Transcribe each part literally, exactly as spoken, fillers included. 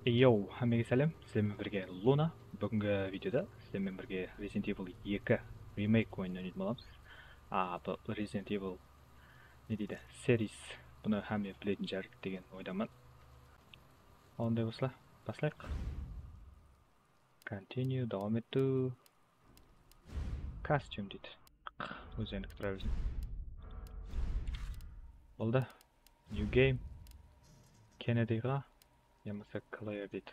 Yo, hámmege sálem. Sizler menen birge Luna. Búgingi videoda sizler menen birge Resident Evil eki remake oyının oynaytuǵın bolamız. A, bul Resident Evil, ne deydi, series. Bunı hámme biletin shıǵar degen oydaman. Onday bolsa, baslayıq. Continue, dawam etiw. Costume deydi. Ózendiki tura bersin. Boldı. New game. Kennedyǵa yamasa Claire deydi.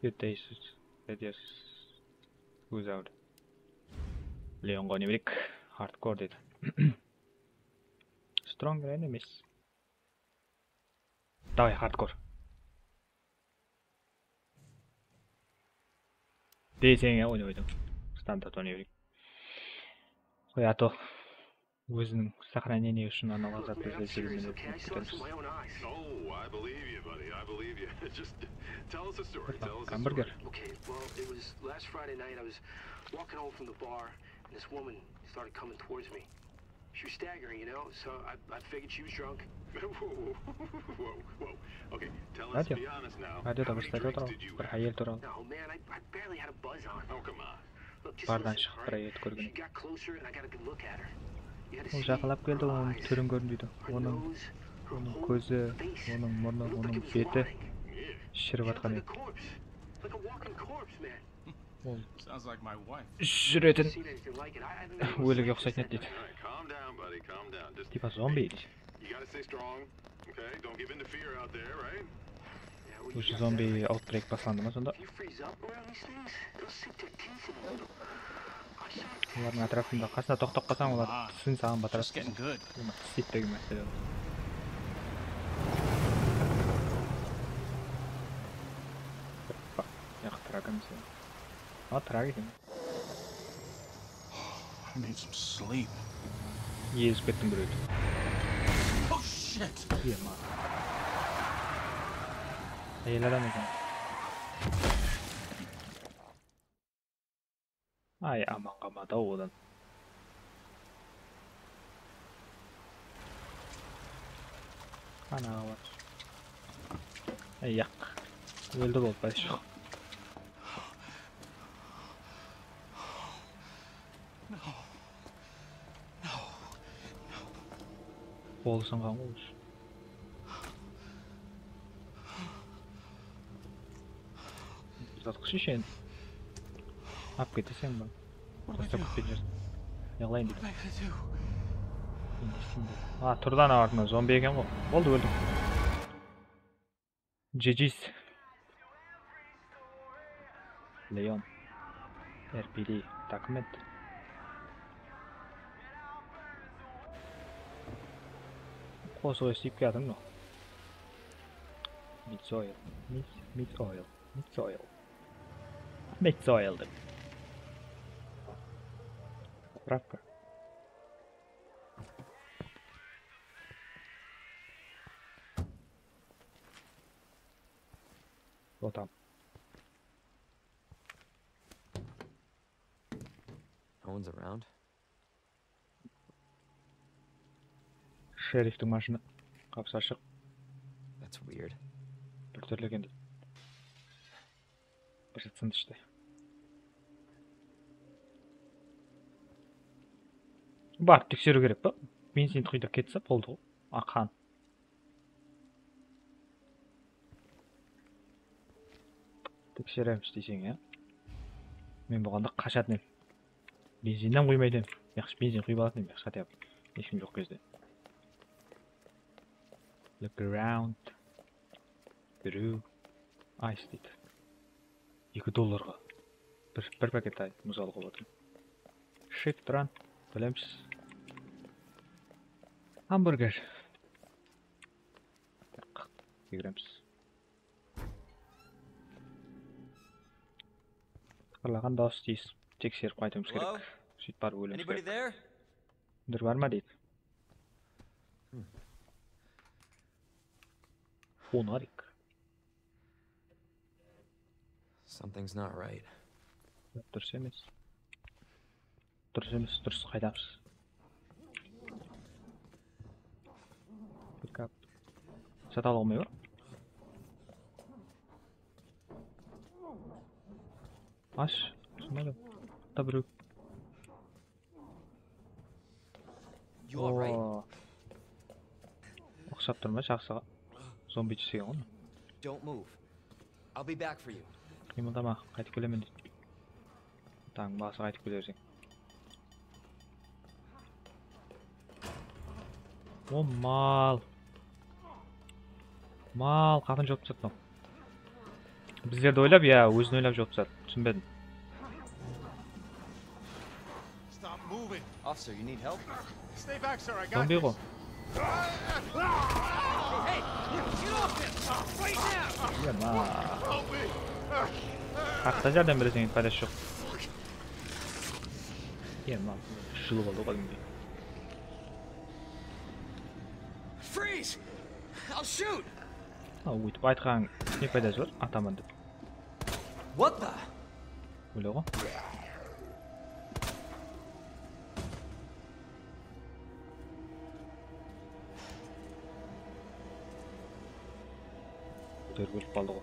Your days with, with your, who's out. Leonǵa oynabereyik. Hardcore deydi. Stronger enemies. Davay, hardcore. Deseń ya, oynap oynadım. Standart oynaybereyik. Qoy, a to óziniń сохранение ushın analar zat izlep júrgen, men ótip ketermiz. Oh, I believe you, buddy. I believe you. Just tell us a story. Tell us a story. Hamburger. Okay, well, it was last Friday night. I was walking home from the bar, and this woman started coming towards me. She was staggering, you know, so I, I figured she was drunk. Whoa, whoa, whoa, whoa. Okay, tell us, be honest now. Radioda bir bir háyel tuwralı. No, man, I, I barely had a buzz on. Oh, come on. Bardan shıǵıp bir háyeldi kórgen. She got closer and I got a good look at her. Ol jaqınlap keldi, onıń túrin kórdim deydi. Onıń, onıń kózi, onıń murnı, onıń beti shirip atqan edi. Ol júretin ólige uqsaytın edi deydi. Tipa zombi deydi. Уже zombi outbreak baslandı ma sonda? Olardıń átirapında, qasında toqtap qalsań, olar tisin saǵan batıradı. Tisleydi degen másele. Hoppa, yaqıp trak emes. A, trak eken. I need some sleep. Ezip kettim birewdi. Oh shit! Ema. Áyel adam eken. Ay, aman qalmadı-aw odan. Ana, awa. Ay, yaq. Óldi, boldı, bayshıq. Qol sınǵan ǵoy. Uzatqısh sheshen. Alıp keteseń be? Tastap ketpey júrsin. Ne qılayın deydi. Endi ishinde. A, turdı ana artında, zombi eken ǵoy. Boldı, óldim. G G's. Leon. R P D. Document. Qosıq esitip kiyatırmın. Mids oil. Mids, mids oil. Mids oil. Mids oil dep. Справка. Otam. No one's around. Sheriftiń mashina. Qapısı ashıq. That's weird. Bir túrli eken. Bir zat sındı ishte. Barıp tekseriw kerek pa? Benzin quydı ketse boldı ǵoy. Aqan. Tekseremiz deyseń, ya. Men bolǵanda qashatın edim. Benzinnen quymaydı edim. Yaqshı, benzin quyıp alatın edim, yaqshı, хотя бы. Hesh kim joq gezde. Look around. Birew ice deydi. Eki dollarǵa bir, bir paket muz alıwǵa boladı. Shit, tran, bilemiz. Hamburger. Yaq, begeremiz. Qırlaǵan dawıs tiyis. Tekserip qaytıwımız kerek. Sóytip barıp óliwimiz kerek. Kimdir bar ma deydi. Fonarik. Something's not right. Durıs emes. Durıs emes, durıs qaydamız? Pick up. Sata alǵımay bar. Ash. Shunday da. Hatta birew. You all right? Oo. Uqsap tur ma, jaqsı zombi tisegen ǵoy. Don't move. I'll be back for you. Qıymıldama, qaytıp kelemen deydi. Tań balası qaytıp kelersen. O mal. Mal, qapın jawıp tasladı mınaw. Bizlerdi oylap, ya, ózin oylap jawıp tasladı. Túsinbedim. Stop moving. Officer, you need help? Stay back, sir. I got this. Zombi ǵo. Hey, get off him right now! Yema. Help me. Haqta járdem bereseń, paydası joq. Yema. Jılıp aldı ǵo kádimgidey. Freeze! I'll shoot! Ha, óytip aytqan ne paydası bar, ataman dep. What the? Óyle ǵo. Kóterip ólip qaldı ǵo.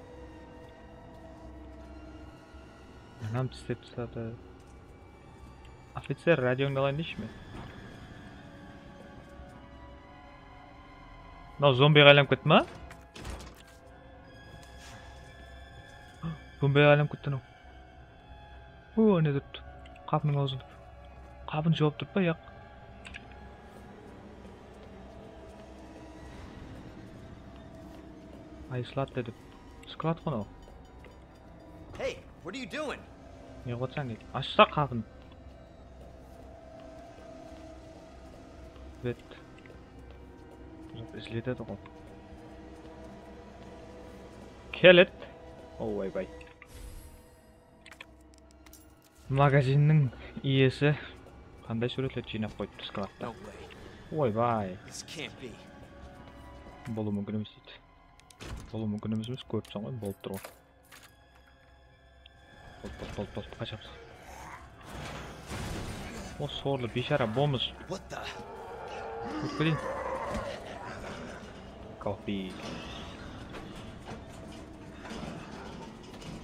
Anam tislep tasladı. Ofitser, radiońdı alayın deyshi men. Mınaw zombiǵa aylanıp ketti ma? Zombiǵa aylanıp ketti mınaw. O, ne turıptı? Qapınıń awzında. Qapın jawıp turıp pa, yaq? Ay, sklad dedi. Sklad ǵo mınaw. Hey, what are you doing? Ne qılıp atırsań deydi. Ashsa qapın. Bet. Izletedi ǵo. Kelet. Oy bay. Magazinniń iyesi qanday súwretlerdi jıynap qoyıptı skladta. No way. Oy bay. This can't be. Bolıwı múmkin emes deydi. Bolıwı múmkin emes, emes, kóripseń ǵoy, bolıp tur ǵoy. Bol, bol, bol, bol, qashamız. O sorlı biyshara bomız. What the? Úlkedeyin. Copy.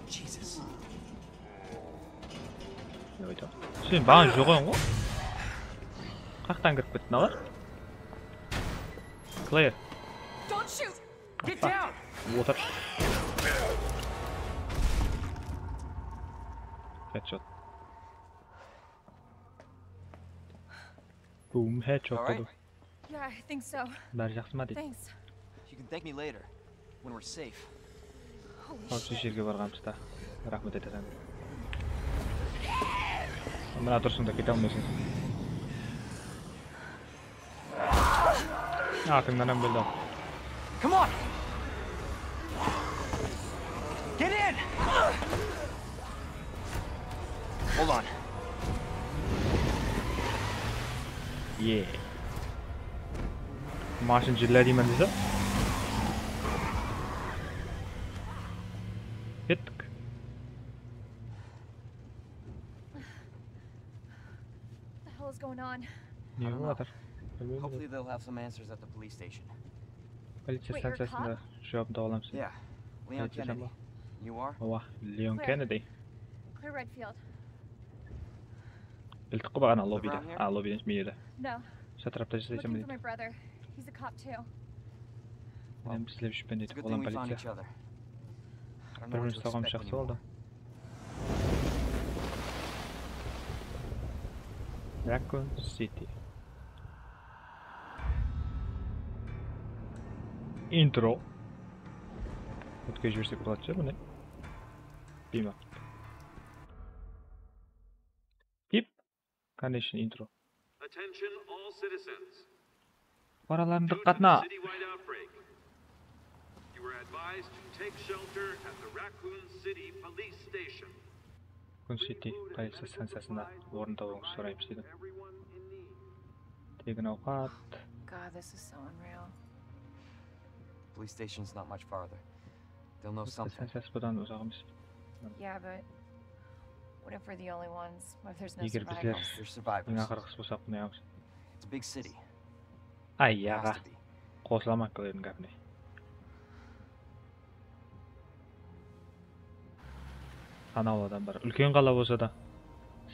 Jesus. Ne oydı? Sen baǵan joǵań ǵo. Qaqtan kirip ketti mınalar. Claire. Don't shoot. Get down! Otır. Headshot. Boom, headshot boldı. All right. Yeah, I think so. Bári jaqsı ma deydi. Thanks. You can thank me later, when we're safe. Holy shit. Qáwipsiz jerge barǵanımızda raxmet aytasań. Mına durısıńda kete almaysań. Artıńnan hám keldi. Come on. Get in. Hold on. Yeah. Mashın jilla deymen dese. Kettik. What the hell is going on? Ne bolıp atır? Bilmeymen. Hopefully they'll have some answers at the police station. Policiya stanciyasında juwabın taba alamız. Yeah, Leon Kennedy. You are? Awa, Leon Kennedy. Claire Redfield. Bildik ǵo baǵana lobide. A, lobide emes, meyli. No. Shatarapta jasaysań. Looking for my brother. He's a cop too. Men izlep júrmen deydi. Olam policiya. Bir-birimizdi tawǵanımız jaqsı boldı. Raccoon City. Intro. Ótke jibersek boladı, mine. Deymen. Skip. Конечно, intro. Attention all citizens. Fuqaralardıń diqqatına. Due to the citywide outbreak, you are advised to take shelter at the Raccoon City Police Station. Raccoon City policiya stanciyasında orın tabıwıńızdı soraymız, deydi. Tegin awqat. God, this is so unreal. Police station's not much farther. They'll know something. Policiya stanciyası budan uzaq emes. Yeah, but what if we're the only ones? What if there's no survivors? Eger bizler eń aqırǵısı bolsaq, ne qılamız? It's a big city. Ay, aǵa. Qosılaman Claire'diń gápine. Sanawlı adam bar. Úlken qala bolsa da,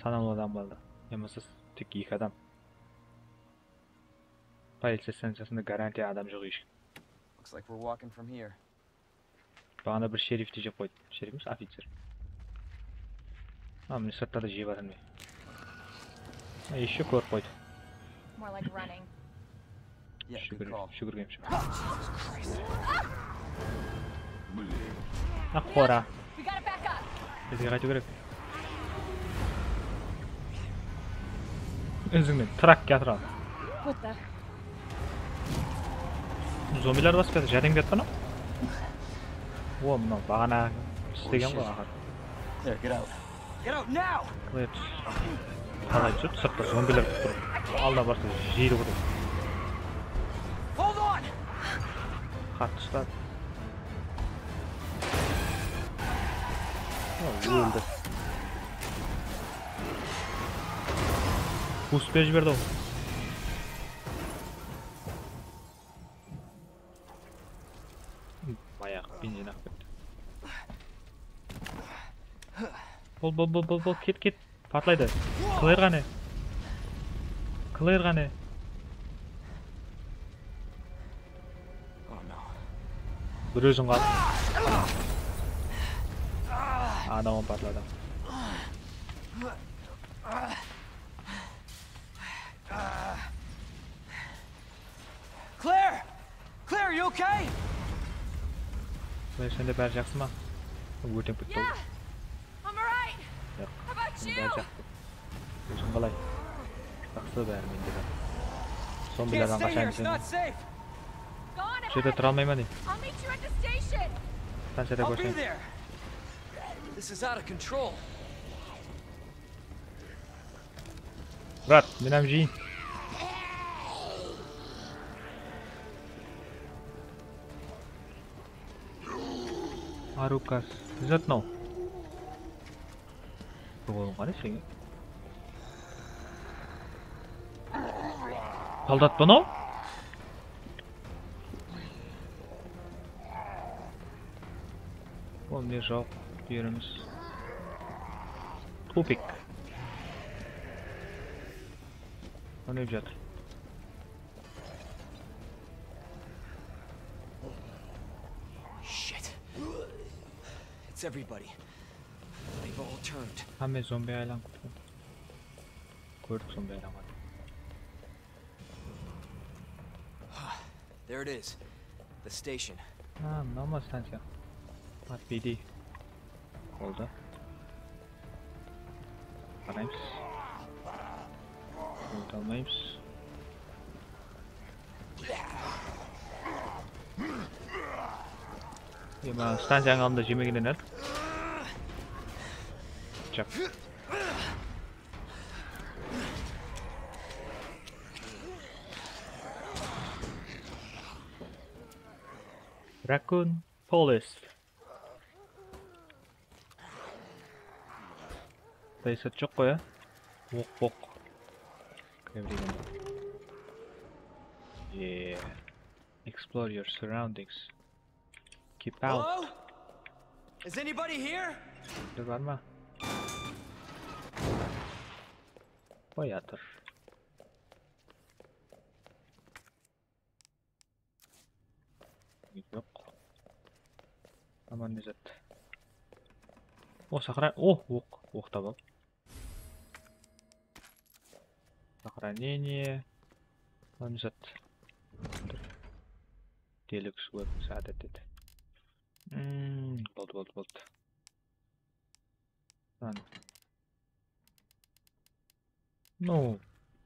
sanawlı adam qaldı. Yamasa tek eki adam. Policiya stanciyasında garantiya adam joq eshkim. Looks like we're walking from here. Baǵana bir sherifti jep qoydı. Sherif emes, oficer. Ha, mine sırtta da jep atır mine. Ha, eshek kórip qoydı. More like running. Yeah, good call. Shúgirgen, shúgirgen. Ha, qora. We gotta back up. Bizge qaytıw kerek. Ózińnen trak kiyatır al. What the? Zombiler basıp kiyatır, járdem kiyatır mınaw. O, mınaw baǵana islegen ǵoy axır. There, get out. Get out now! Qalay tús? Qalay túsip, sırtta zombiler kútip tur. Aldına barsa jeydi ǵoy. Hold on! Qattı usladı. O, óldi. Boost berip jiberdi ǵoy. Bayaǵı benzin aqıp ketti. Bol, bol, bol, bol, bol, ket, ket. Partlaydı. Claire qáne? Claire qáne? Bir óziń qal. Anawın partladı. Claire! Claire, you okay? Claire, sende bári jaqsı ma? Órtenip ketti ǵoy. Yeah, I'm all right. Yaq, sende bári jaqsı. Óziń qalay? Jaqsı bári mende de. Zombilerden qashayın desem. Bul jerde tura almayman deydi. Stanciyada kórseń. This is out of control. Brat, men hám jeyin. Arukas. Ne zat mınaw? Bir qolın qara seni. Soldat pa mınaw? Ol ne jawıp beremiz. Tupik. Ol ne jatır? Shit. It's everybody. They've all turned. Hámme zombi aylanıp ketken. Kórdik zombi aylanǵanın. There it is. The station. Ha, mınaw ma stanciya? R P D. Boldı. Qaraymız. Óte almaymız. Ema, stanciyanıń aldında jemegennen al. Jap. Raccoon Forest. Playset joq ǵoy, ya? Oq, oq. Kire bereyim. Yeah. Explore your surroundings. Keep out. Hello? Is anybody here? Kimde bar ma? Qoyatır. Joq. Aman ne zat. O, saqra-, o, oq, oq tabam. Сохранение. Mınaw ne zat? Deluxe weapon, adet dedi. Hmm, boldı, boldı, boldı. Lan. Ну,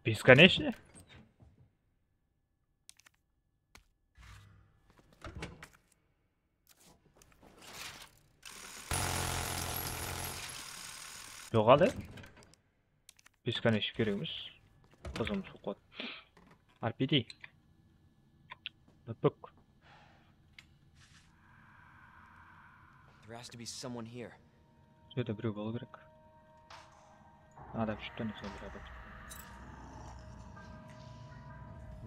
бесконечный. Joq, al, e. Beskonichniy kerek emes. Qızım suqat. R P D. Notebook. There has to be someone here. Bul jerde birew bolıw kerek. Adam shıqtı, ne soń bir adam.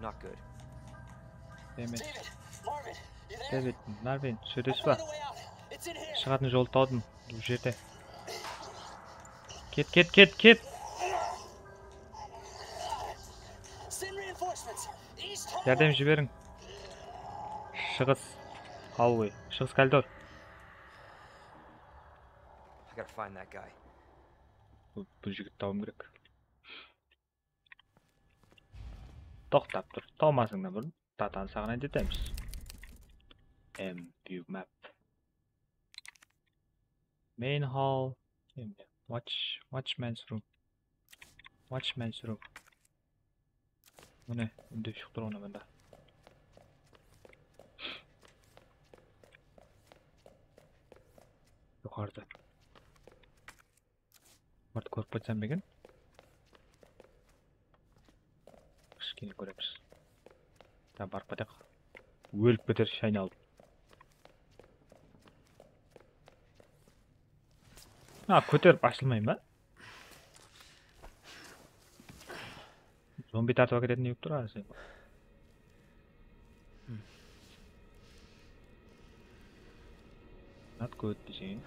Not good. David, Marvin, you there? David, Marvin, sóydesiz ba? Shıǵatın joldı tawdım, bul jerde. Ket, ket, ket, ket. Send reinforcements. East hall. Járdem jiberiń. Shıǵıs. Hallway. Shıǵıs koridor. I gotta find that guy. Bul, bul jigit tabıwım kerek. Toqtap tur. Tawmasıńnan burın datanı saǵınaydı etemiz. M view map. Main hall. Watch, watchman's room. Watchman's room. Mine, úndew shıǵıp tur onı mında. Joqarıda. Mırtı kórip qaytsam eken. Kishkene kóremiz. Ya, barıp keteyik. Ólip keter shaynalıp. Ha, kóterip ashılmay ma? Zombi tartıp áketetin dep tur házir. Not good deseń.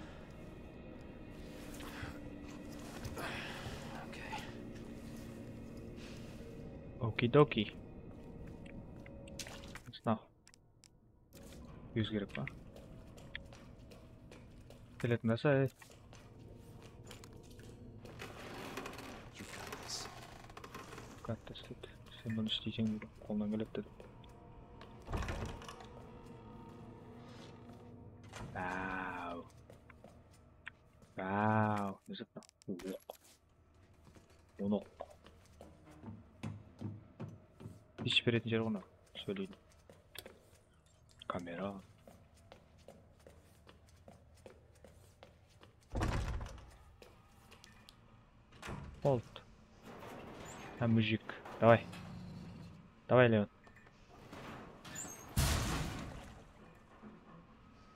Okay. Okie dokie. Sınaq. Júz kerek pa? Keletin bolsa, ey. You got this. Got this, dedi. Sen bunı isteyseń, dedi. Qolımnan keledi, dedi. Wow. Wow. Ne zat mınaw? Oq. On oq. Ish beretin jer ǵo mınaw. Sóyleydi. Kamera. Hold. Ha, mujik. Davay. Davay, Leon.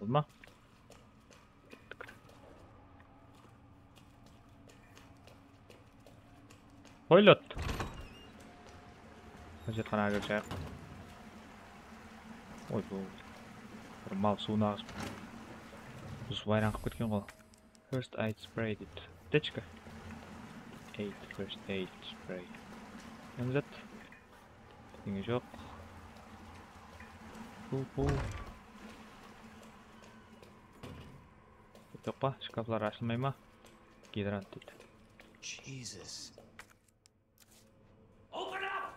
Bolma. Toilet. Hájatxanaǵa kirip shıǵayıq. Oy, bul bir mal suwın aǵızıp, buz wayran qılıp ketken ǵo. First aid spray deydi. Aptechka. Aid, first aid spray. Ne zat? Eштеńe joq. Pul, pul. Joq pa? Shkaflar ashılmay ma? Gidrant deydi. Jesus. Open up!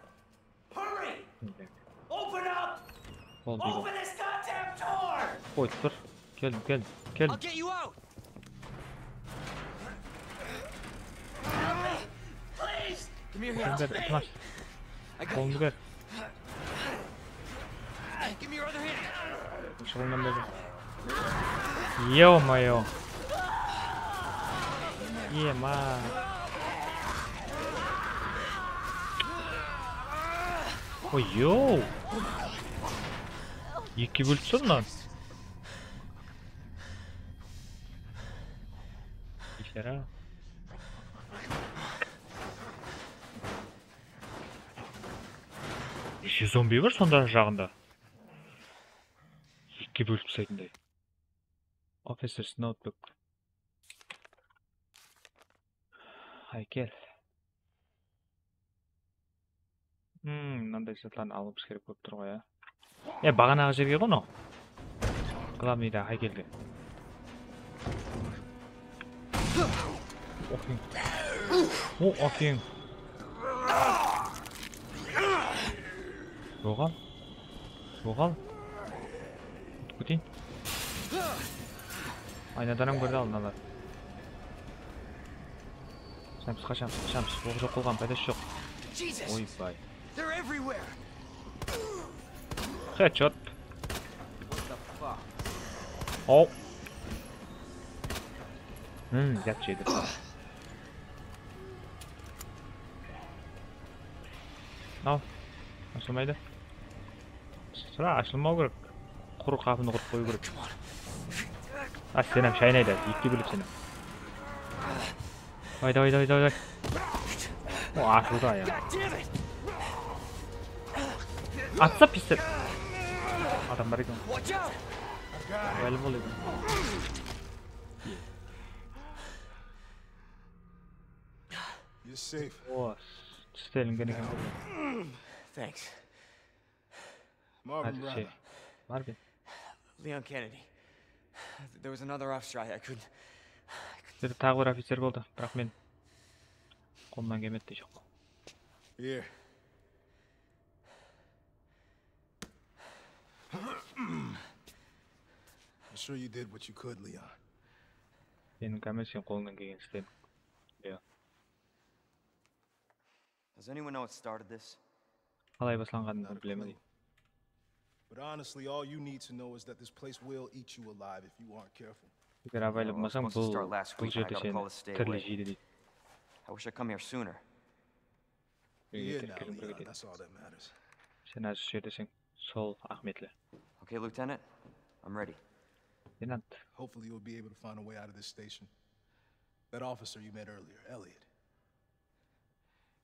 Hurry! Open up! Ol deydi. Open this goddamn door! Qoyıp tur. Keldim, keldim, keldim. I'll get you out. Please! Give me your Sen hand. ber, iltimas. I got Qolımdı you. ber. Give me your other hand. Shıǵılman berdim. Ё-моё. Ема. Oy, yo. Ekige bólip tastadın lan. Biyshara. Neshe zombi bar sonda jaǵında? Ekige bólip taslaytınday. Officer's notebook. Haykel. Hmm, mınanday zatlardı alıwımız kerek bolıp tur ǵoy, ya. E, baǵanaǵı jerge ǵoy mınaw. Glavnıyda haykelge. Okey. O, okey. Joǵal. Joǵal. Kúteyin. Aynadan hám kórdi aldınalar. Qashamız, qashamız, qashamız. Oq joq bolǵan, paydası joq. Jesus. Oybay. They're everywhere. Headshot. What the fuck? Ow. Hmm, yat jedi. Al. Ashılmaydı. Sıra ashılmaw kerek. Qurı qapını qurıp qoyıw kerek. A, sen hám shaynaydı, ekige bólip sen hám. Davay, davay, davay, davay. O, ashıldı ayaǵı. God damn it! Atsa pistir. Adam bar eken. Watch out! Wáli bol eken. You're safe. O, tiste ilingen eken ǵoy. Thanks. Marvin Házir Branagh. Şey. Marvin. Leon Kennedy. There was another officer. I, I couldn't. Bizde taǵı bir ofitser boldı, biraq men qolımnan kelmedi deyshaq. Here. I'm sure you did what you could, Leon. Seniń kámel sen qolınnan kelgenin istediń. Leon. Does anyone know what started this? Qalay baslanǵanın bilemen. But honestly, all you need to know is that this place will eat you alive if you aren't careful. Eger abaylanbasań, Supposed to bul start last bul week and I jerde got a call seni to stay tirley away. jeydi deydi. I wish I'd come here sooner. Úyge You're here ket- now, kelin bir Leon. ketedi. That's all that matters. Sen házir usı jerdeseń, sol ahmetli. Okay, Lieutenant, I'm ready. Leytenant, Hopefully, you'll be able to find a way out of this station. That officer you met earlier, Elliot.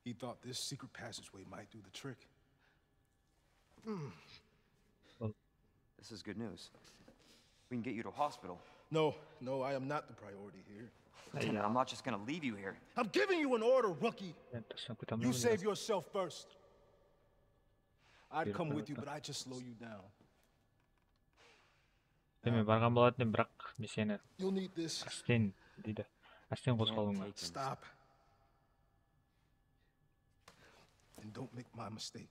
He thought this secret passageway might do the trick. This is good news. We can get you to a hospital. No, no, I am not the priority here. Lieutenant, I'm not just gonna leave you here. I'm giving you an order, rookie. men taslanıp kete You almayman. save yourself first. I'd come with you, but I just slow you down. Sen men barǵan bolar edim, biraq men seni You'll need this. ásten deydi. Ásten qozǵalıwıńa. Stop. And don't make my mistake.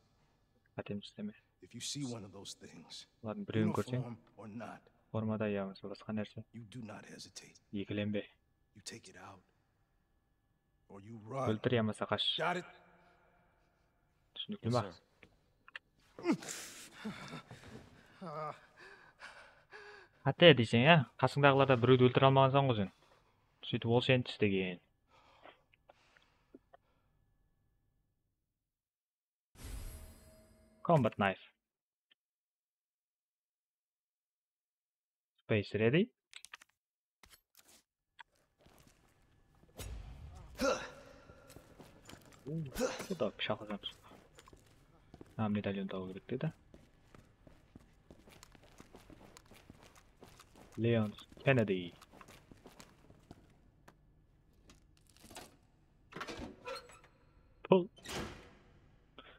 Qátemdi isleme. If you see one of those things, Olardıń birewin kórseń, uniform or not, formada yamasa basqa nárse, you do not hesitate. Ekilenbe. You take it out, or you run. Óltir yamasa qash. Got it? Túsinikli ma? Qáte deyseń, á? Qasıńdaǵılardan birewdi óltire almaǵansań ǵoy sen. Sóytip ol seni tislegen. Combat knife. Space ready. Uuu, bu da pıshaq alamız. Ha, medalyon tabıw kerek dedi. Leon Kennedy. Pul.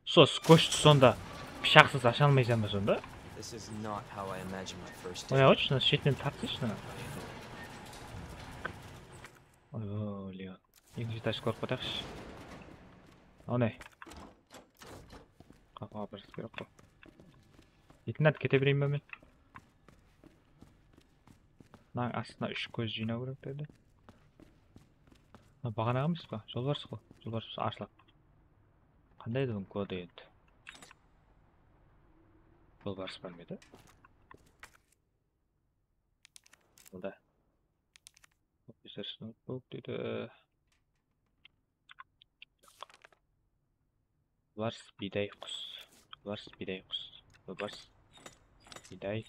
Sol skotchti sonda pıshaqsız asha almaysań ba sonda? This is not how I imagined my first Oya day. qoyshı, shunı shetinen tartshı shunı. Oy, Leon. Ekinshi etajdı kórip qaytayıqshı. Anay. Qapıǵa bir zat kerek ǵoy. Leytenant, kete bereyin ba men? Mınań astına úsh kóz jıynaw kerek dedi. Mına baǵanaǵı emes pa? Jolbarıs ǵoy. Jolbarıs bolsa arslap. Qanday edi bunıń kodı endi? Jolbarıs pa edi? Mında. Officer's notebook dedi. Jolbarıs biyday qus. Jolbarıs biyday qus. Jolbarıs biyday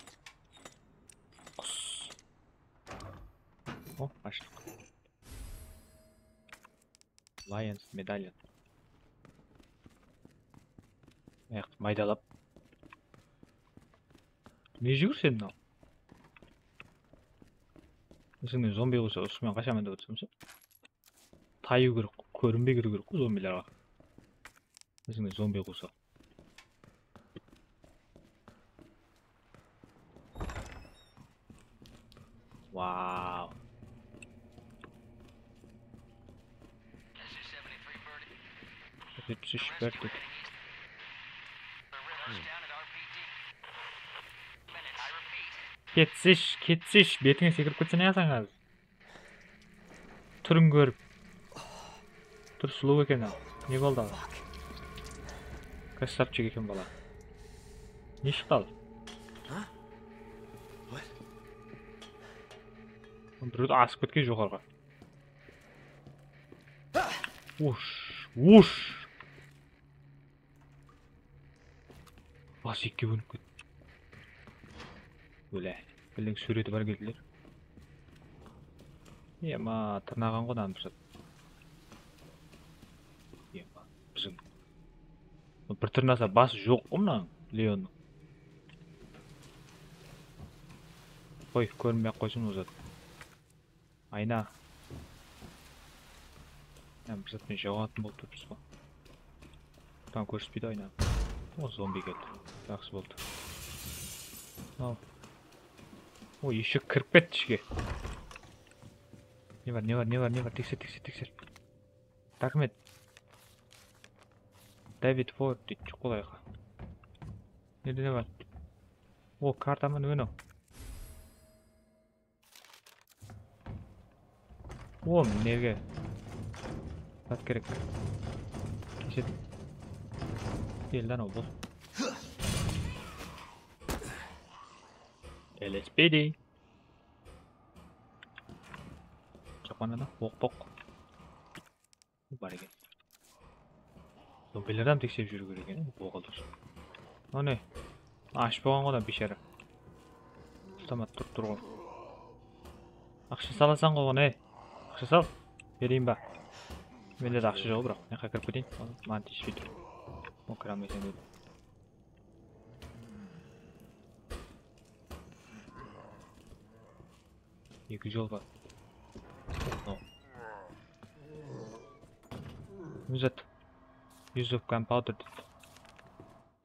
qus. O, ashtıq. Lions medallion. Ayaqtı maydalap. Ne júgir sen mınaw? Izińnen zombi quwsa, usıman qashaman dep otırsań sen. Tayıw kerek, kórinbey kiriw kerek ǵoy zombilarǵa. Izińnen zombi quwsa. Wow. Jetpis úsh vertik. Ketsish, ketsish, betińe sekirip ketseń ya sen házir. Túrin kórip. Tur, sulıw eken al. Ne boldı al? Krassavchik eken bala. Ne shıqtı al? Birewdi asıp ketken joqarıǵa. Ush, ush. Bas ekige bólinip ketti. Óle. Bildiń súwreti bar keldiler. Ema, tırnaǵan ǵoy mınań bir zat. Ema, biziń. Bir tırnasa bası joq ǵoy mınań Leonnıń. Qoy, kórinbey-aq qoysın ol zat. Ayna. Bir zatpen jawatın bolıp turıpsız ǵoy. Tam kórispeydi aynanıp. O, zombi keldi. Jaqsı boldı. Al. O, eshek kirip ketti ishke. Ne bar, ne bar, ne bar, ne bar? Tekser, tekser, tekser. Raxmet. David Ford deydi, qolayqa. Nede ne bar? O, karta mı, ne mınaw? O, nerge? Zat kerek. Kesedi. Keldi anaw bul. L S P D. Japan adam, oq, oq. Bar eken. Zombilerdi hám tekserip júriw kerek eken, bolǵan durıs. Mine. Ash bolǵan ǵoy adam, biyshara. Avtomat turıp tur ǵoy. Aqsha salasań ǵoy oǵan, ey. Aqsha sal. Bereyin ba? Mende de aqsha joq, biraq mına jaqqa kirip keteyin. Maǵan tiyishpey tur. O, kire almaysań dedi. Eki jol bar. No. Úzet. Use of gunpowder deydi.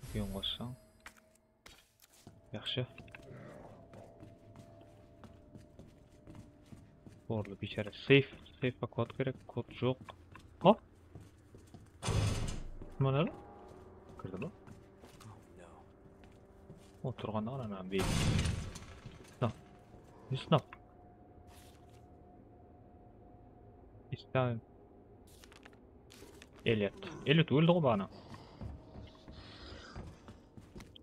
Ekewin qossań. Jaqsı. Borlı biyshara. Seyf. Seyfqa kod kerek. Kod joq. Hop. Mana da? Kirdi ma? Otırǵanda ǵana mınaw beyt. Mınaw. Nesi mınaw? It's time. Elliot. Elliot óldi ǵoy baǵana.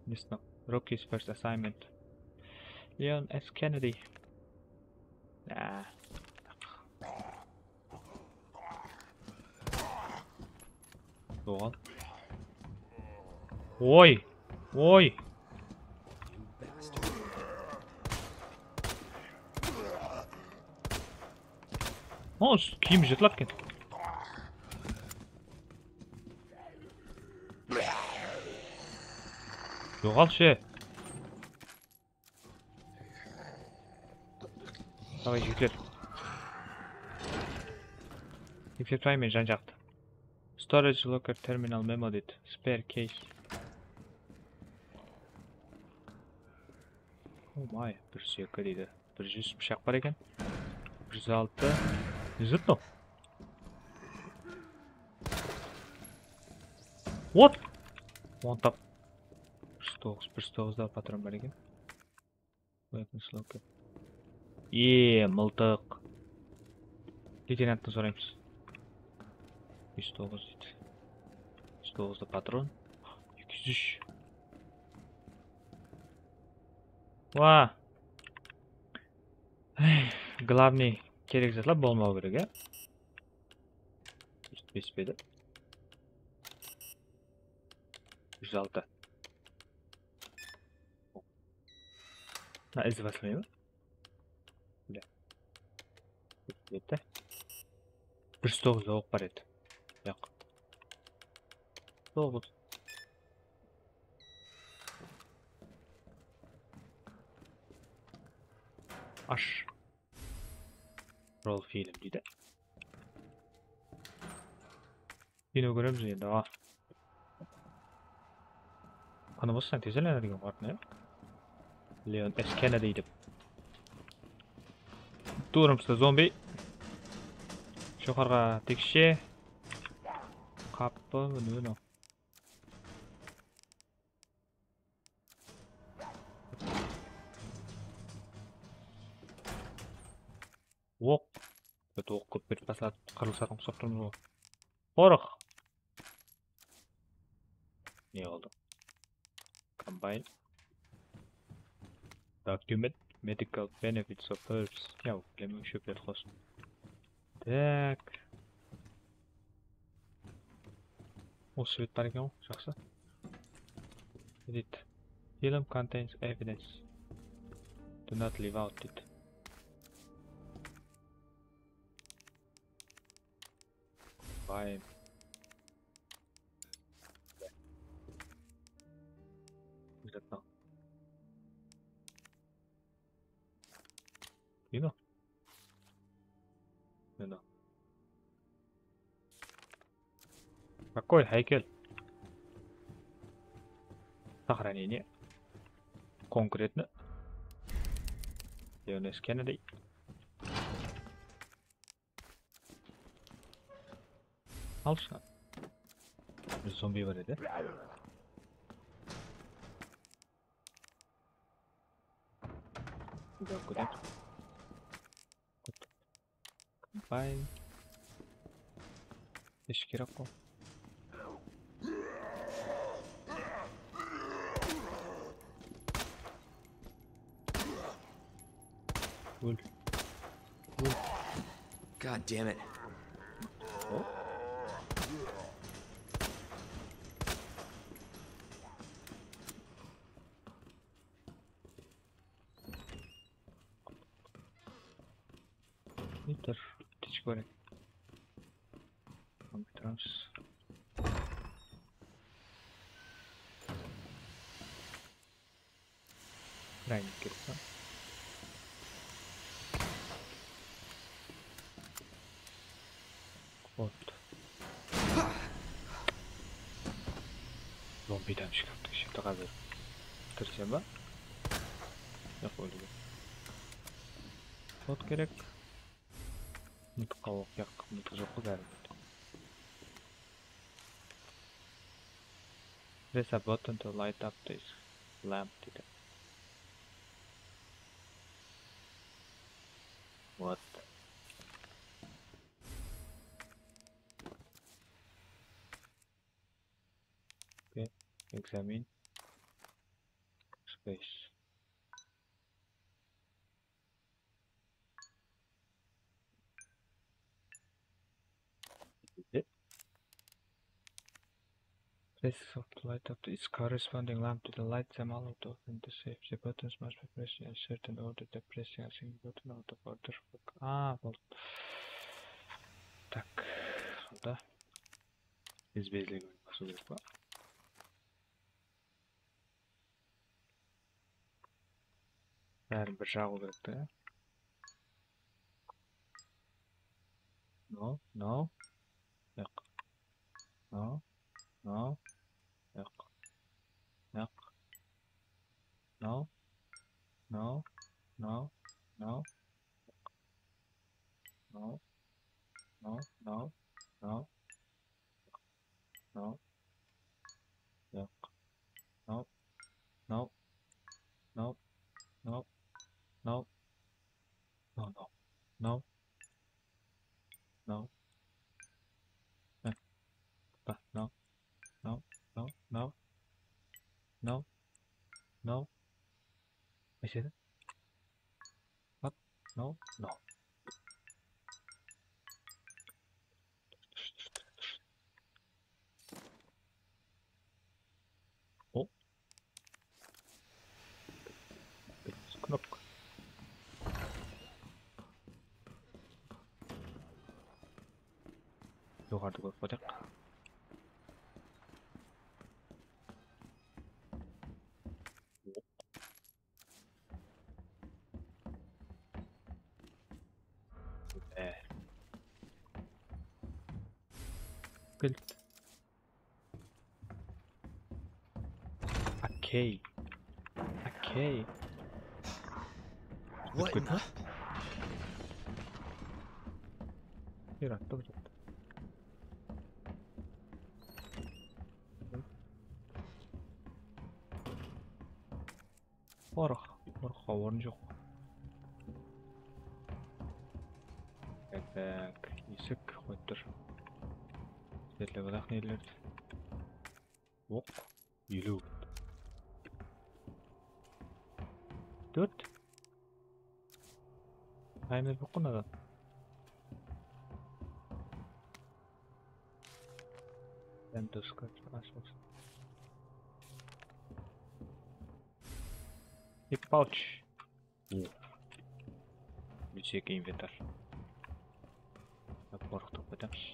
Nesi mınaw? Rocky's first assignment. Leon S. Kennedy. Ah. Joǵal. Oy! Oy! O, kiyim jırtıladı eken. Joǵalshı. Davay, jigitler. Eplep turayın men jan-jaqtı. Storage locker terminal memo deydi. Spare case. Oh my, bir júz eki deydi. Bir júz pıshaq bar eken. Bir júz altı. Júz altı. What? On tap. Bir júz toǵız, bir júz toǵız da patron bar eken. Weapons locker. Eee, mıltıq. Leytenanttan soraymız. Júz toǵız deydi. Júz toǵız da patron. Eki júz úsh. Wa. Ey, glavnıy kerek zatlar bolmawı kerek, ya. Júz bes pe edi? Júz altı. Mına izi baslayın. Bile. Ketti. Bir júz toǵız oq bar edi. Yoq. Toǵız. Ash. Rol film deydi. Kino kóremiz endi, aǵa. Qanı bassań tez aylanar eken ǵoy artına, ya. Leon S. Kennedy dep. Tuwrımızda zombi. Joqarıǵa tekshe. Qappı, mine, mine. Oq. Bitta oq kóp berip tasladı. Qırılısatın qusap turmız ǵoy. Qorıq. Ne boldı? Combine. Document. Medical benefits of herbs. Ya, bilemen, shóplerdi qosıp. Tak. O, svet bar eken ǵoy, jaqsı. Edit. Film contains evidence. Do not leave out deydi. Bayım. Kino. Mına. Какой háykel? Сохранение. Конкретно. Где у нас Кеннеди? Alshı. Bir zombi bar edi. Good. Combine. Hesh kerek ǵoy. Ól. Ól. God damn it. Neytir, tishki bar eken. Kompyuterimiz. Raynik kerek pa? Kod. Zombiden shıqıptı, shıqtı házir. Bitirsem ba? Yoq, óldi. Kod kerek. Mıltıqqa oq, yoq, mıltıq joq ǵoy báribir. Press a button to light up this lamp dedi. What? Okay, examine. Space. Press soft light up its corresponding lamp to the light them all out of and to save the buttons must be pressed in a certain order. The pressing a single button out of order. Aa, boldı. Tak, sonda izbe-izlegen basıw kerek pa? Bárin bir jaǵıw kerek te. No, no. Yoq. No, no. Yoq. Yoq. No. No, no, no. No. No, no, no. No. Yoq. No. No. No. No. No. No, no. No. No. Eh. Pa, no. No. No. No. No. No. Qaysı jeri? What? No, no. O. Knopka. Joqarıda kórip qoyaq. Kilt. Okey. Okey. What in the? Bir attı, bir attı. Qorıq, qorıqqa orın joq. Tak, tak, esik qoyıp tur. Izerlep alayıq nelerdi. Oq, eliw. Tórt. Taymer boq qo mınadan. Endi doska ash bolsın. Ip pouch. Yúksek inventar. Qorıqtı qoyamız.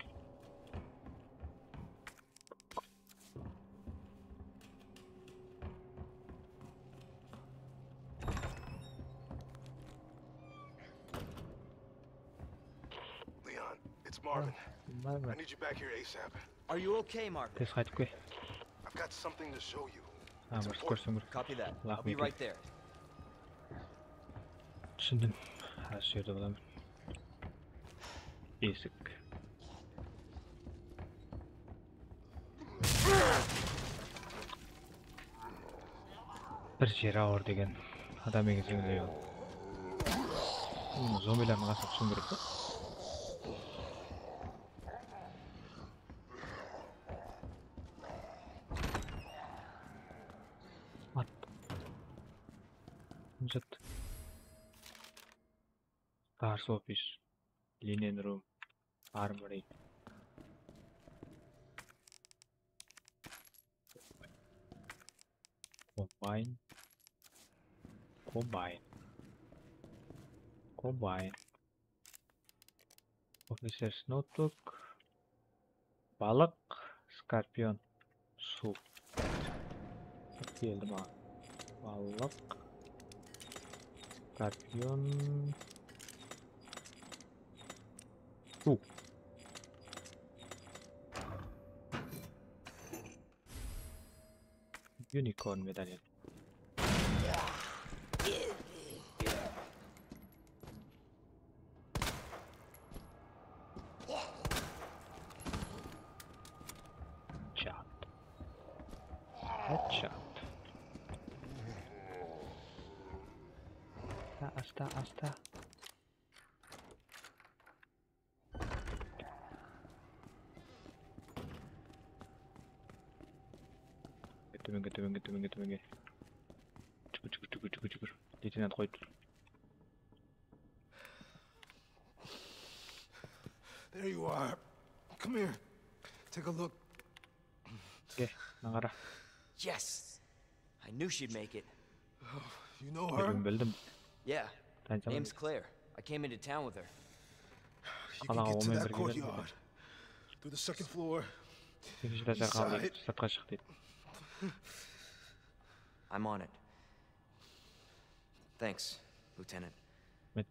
Leon, it's Marvin. Marvin. I need you back here ASAP. Are you okay, Mark? Tez qaytıp ke. I've got something to show you. Ha, bir kórsem bir. Copy that. I'll be right there. Túsindim. Házir shu jerde bolaman. Esik. Bir jeri awır degen. Adam egeseń de. Bunı zombilerdiń qasına túsiriw kerek pe? At. Zıt. Stars office. Linen room. Armory. Combine. Combine. Combine. Officer's notebook. Balıq, skorpion, suw. Keldi maǵan. Balıq, skorpion, suw. Unicorn medalyon. Headshot. Headshot. Asta, asta, asta. Tómenge, tómenge, tómenge, tómenge. Júgir, júgir, júgir, júgir, júgir. Leytenant qoyıp tur. There you are. Come here. Take a look. Ke, mına qara. Yes. I knew she'd make it. You know her? Bildim, bildim. Yeah. Tanısaman. Name's Claire. I came into town with her. You can get to that courtyard. Through the second floor. Ekinshi etajǵa qaldı, sırtqa shıq deydi. I'm on it. Thanks, Lieutenant. Met.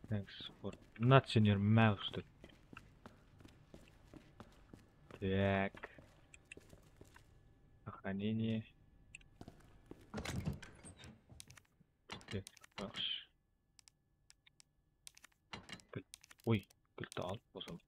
Thanks for not, senior mouse. Так. Сохранение. Так, yaqshı. Oy, giltti alıp bolsam.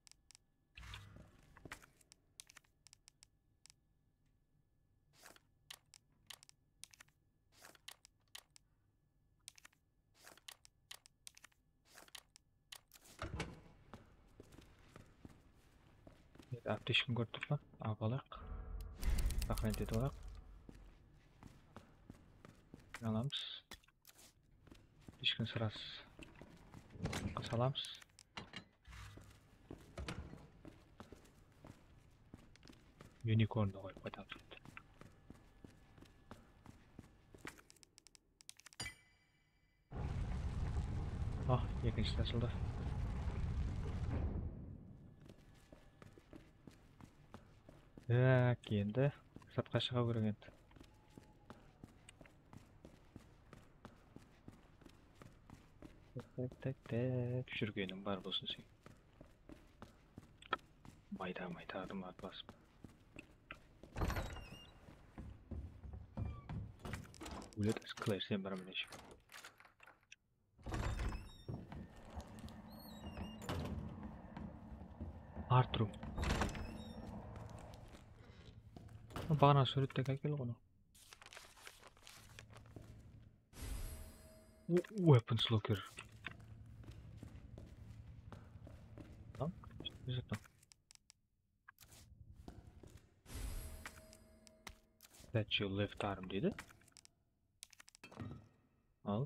Aptechkini kórip turıppan, alıp alayıq. Saqlayın etip alayıq. Alamız. Aptechkini sırası salamız. Unicorndı qoyıp qaytamız. Ah, ekinshisi ashıldı. Tak, endi sırtqa shıǵıw kerek endi. Tak, tak, tak, tak. Júrgeniń bar bolsın sen. Mayda, mayda adımlardı basıp. Ólet, Claire, sen bir mine. Artru. Baǵana súwrette ákel ǵoy. Weapons locker. Lan, ne zattı? Statue left arm deydi. Al.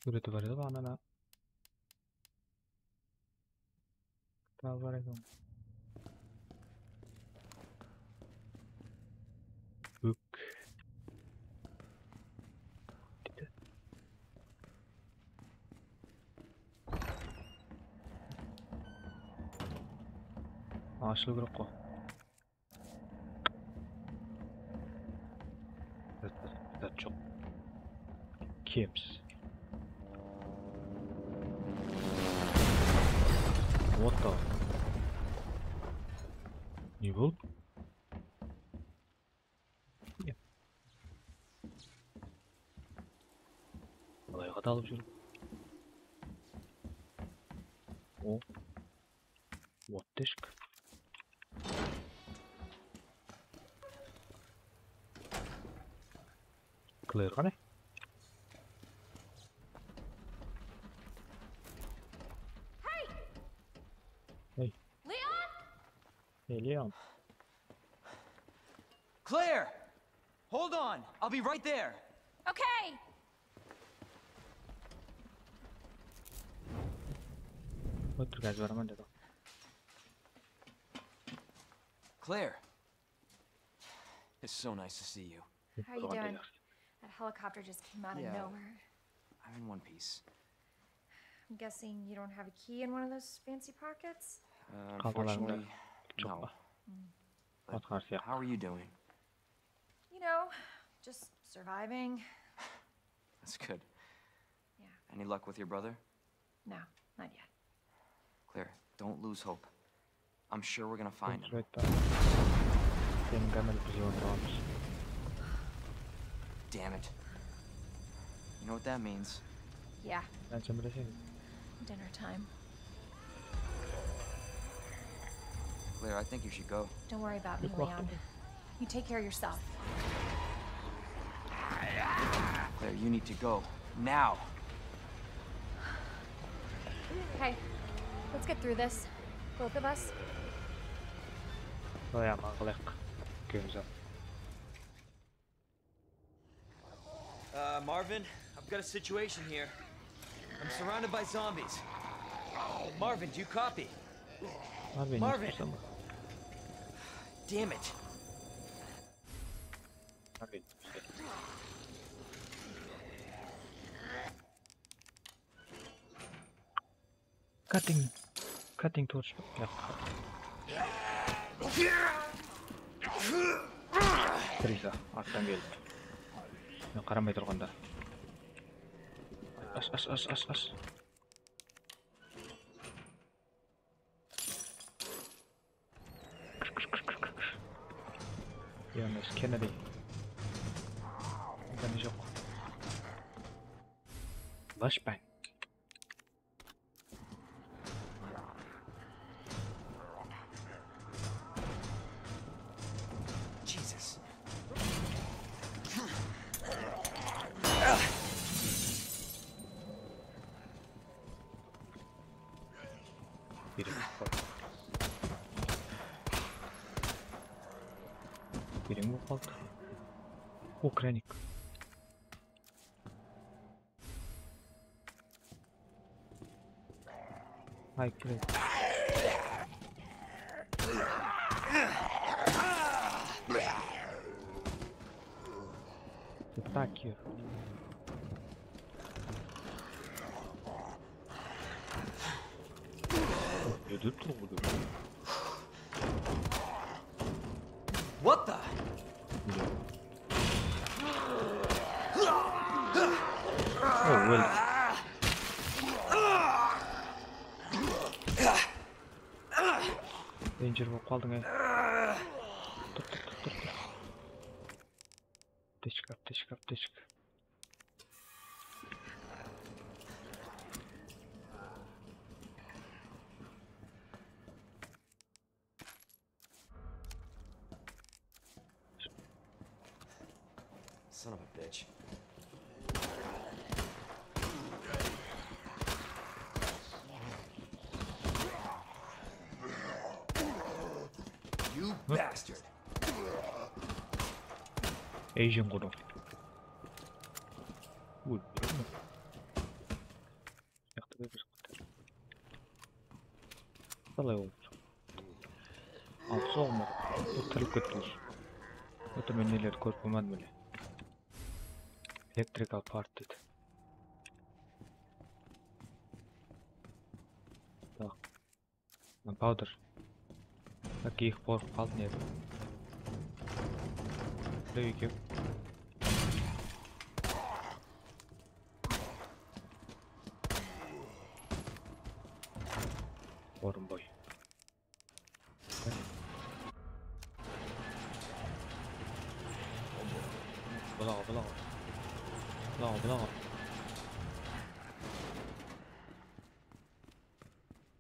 Súwreti bar edi ǵoy, anana. Kitap bar eken. Book. Dedi. Ashılıw kerek ǵoy. Zat, zat joq. Kemsiz. What the? Ne boldı? Qalay qadalıp júr? O. What the shit? Claire qane? Hey! Hey. Leon? Hey, Leon. Claire! Hold on! I'll be right there! Okay! Ótirip házir baraman, dedi. Claire! It's so nice to see you. How you doing? That helicopter just came out of nowhere. I'm in one piece. I'm guessing you don't have a key in one of those fancy pockets? Uh, unfortunately, no. But how are you doing? You know, just surviving. That's good. Yeah. Any luck with your brother? No, not yet. Claire, don't lose hope. I'm sure we're gonna find him. Seniń kamerangdı biz onıp alamız. Damn it. You know what that means? Yeah. Sen bileseń. Dinner time. Claire, I think you should go. Don't worry about me, Leon. You take care of yourself. Claire, you need to go. Now. Okay, let's get through this. Both of us. Soyaman qılayıq. Ekewimiz-aq. Uh, Marvin, I've got a situation here. I'm surrounded by zombies. Marvin, do you copy? Marvin, Marvin! Damn it! Marvin. Cutting, cutting torch. Yaq. Aktrisa arttan kelip. Men qaramay turǵanda. Ash, ash, ash, ash, ash. Jonas Kennedy. Jáne joq. Flashbang. Jesus. Birin. Birin bolıp qaldı. O, kranik. Ay, kranik. Attack you. Ne dep tur bul? What the? O, óldi. Danger bolıp qaldıń, ey. Tur, tur, tur, tur, tur. Aptechka, aptechka, aptechka. Son of a bitch. You bastard! Asian qurı. Óldi. Jaqta da bir qalay oldı? Al, soǵma. Bul tirilip ketti usı. Bul men nelerdi kórip qoymadım ele. Electrical part dedi. Tak. Gunpowder. Tak, eki qorqıp qaldı ne? Birew ekew. Orınboy. Bulaǵa, bulaǵa. Bulaǵa, bulaǵa.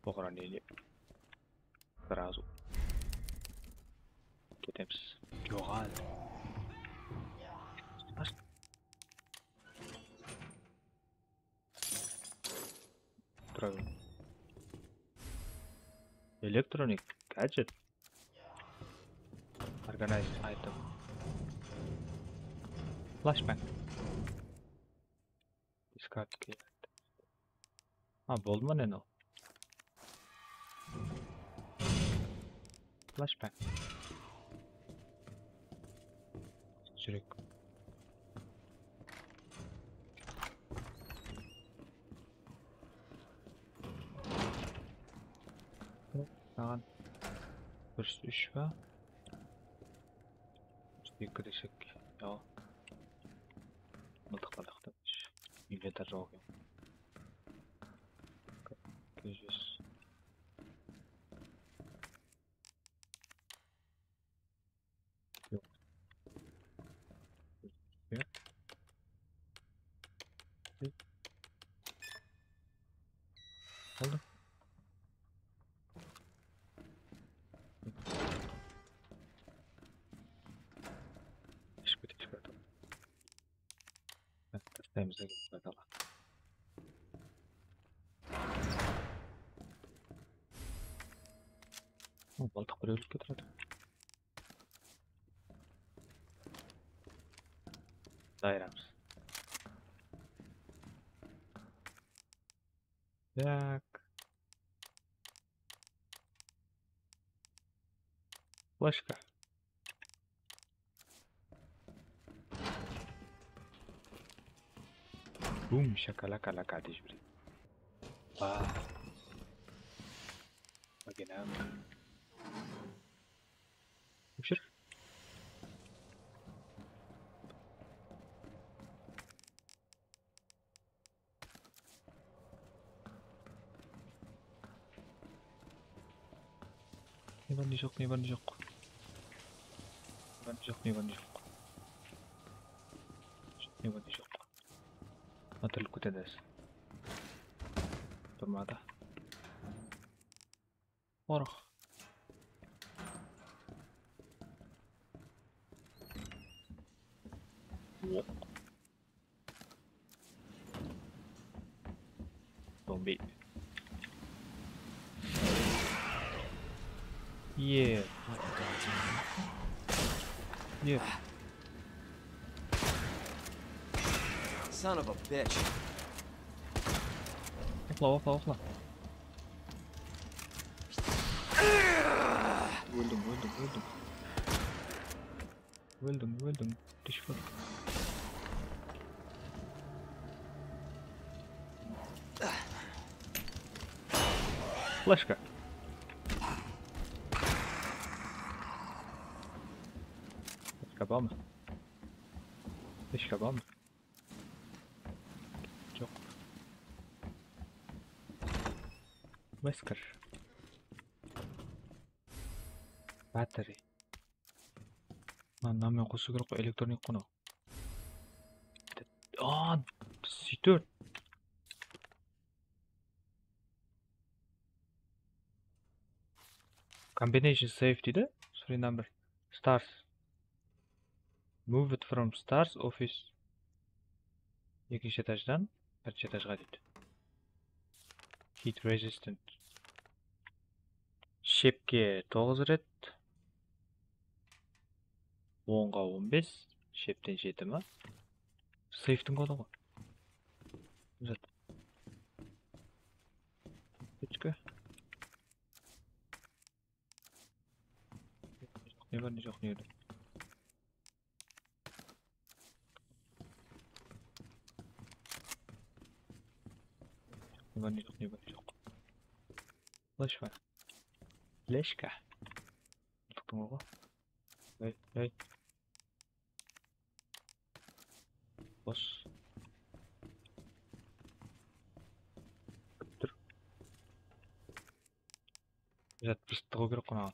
Buǵra ne, ne? Сразу. Ketemiz. Joǵal. Tura ber. Electronic gadget. Organized item. Flashbang. Discard key. Ha, boldı ma ne o? Flashbang. Júrek. Saǵan bir júz úsh pa? Eki desek, ya. Mıltıqlar da qıtırmış. Inventar joq eken. Eki júz. Joq. Ya. Boldı. Iship kete, iship kete. Há, tastaymız da ketip atırlar. Ó, mıltıq bir ózip ketip atır. Dayramız. Tak. Flashka. Bum, shakalaka laka dep jiberedi. Ba. Bagenam. Óshir. Ne bar, ne joq, ne bar, ne joq. Ne bar, ne joq, ne bar, ne joq. Ne bar, ne joq. Atırılıp ketedi. Turmadı. Orıq. Oq. Zombi. Ye. Ye. Son of a bitch. Oqla, oqla, oqla. Óldim, óldim, óldim. Óldim, óldim. Tishko. Flashka. Flashka barmı? Flashka barmı? Joq. Wesker. Battery. Mına, mınaman qosıw kerek ǵoy, elektronik qonı. Aa, C tórt. Combination safe deydi. Three number. Stairs. Move it from stairs office. Ekinshi etajdan birinshi etajǵa deydi. Heat resistant. Shepke toǵız ret. Onǵa on bes, shepten jeti ma? Seyftiń kodı ǵoy. Uzat. Kútke. Ne bar, ne joq, ne bar? Ne bar, ne joq, ne bar, ne joq. Flash pa? Flashka. Mıltıqtıń oǵı. Hey, hey. Bos. Kútip tur. Zat pıstı tıǵıw kerek qonaǵan.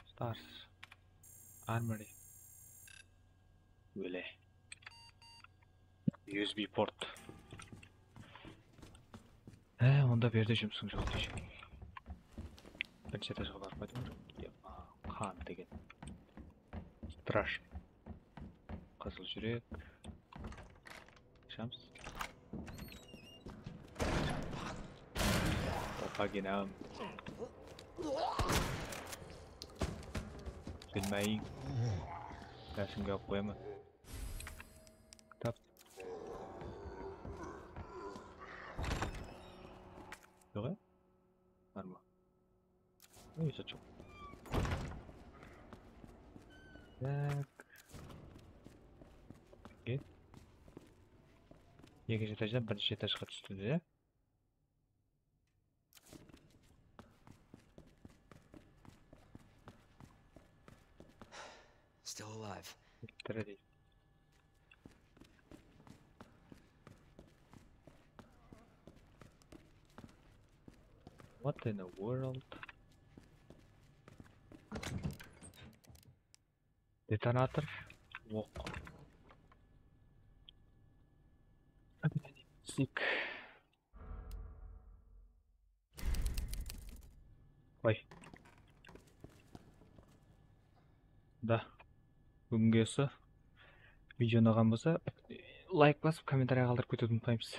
Stars. Armory. Óle. U S B port. Há, onda berde jumısıń joq deshe. Birinshi etajǵa barıp qaytıń. Qan degen. Страшный. Qızıl júrek. Ashamız. Papaginam. Bilmeyin. Jáshimge alıp qoyaman. Kitap. Joq, ya? Bar ma? Ey, zat joq. Tak. Oke. Ekinshi etajdan birinshi etajǵa tústi de. Still alive. Tiri deydi. What in the world? Detonator. Oq. Sik. Qoy. Da. Búginge usı. Video unaǵan bolsa, layk basıp, kommentariya qaldırıp ketiwdi umıtpaymız.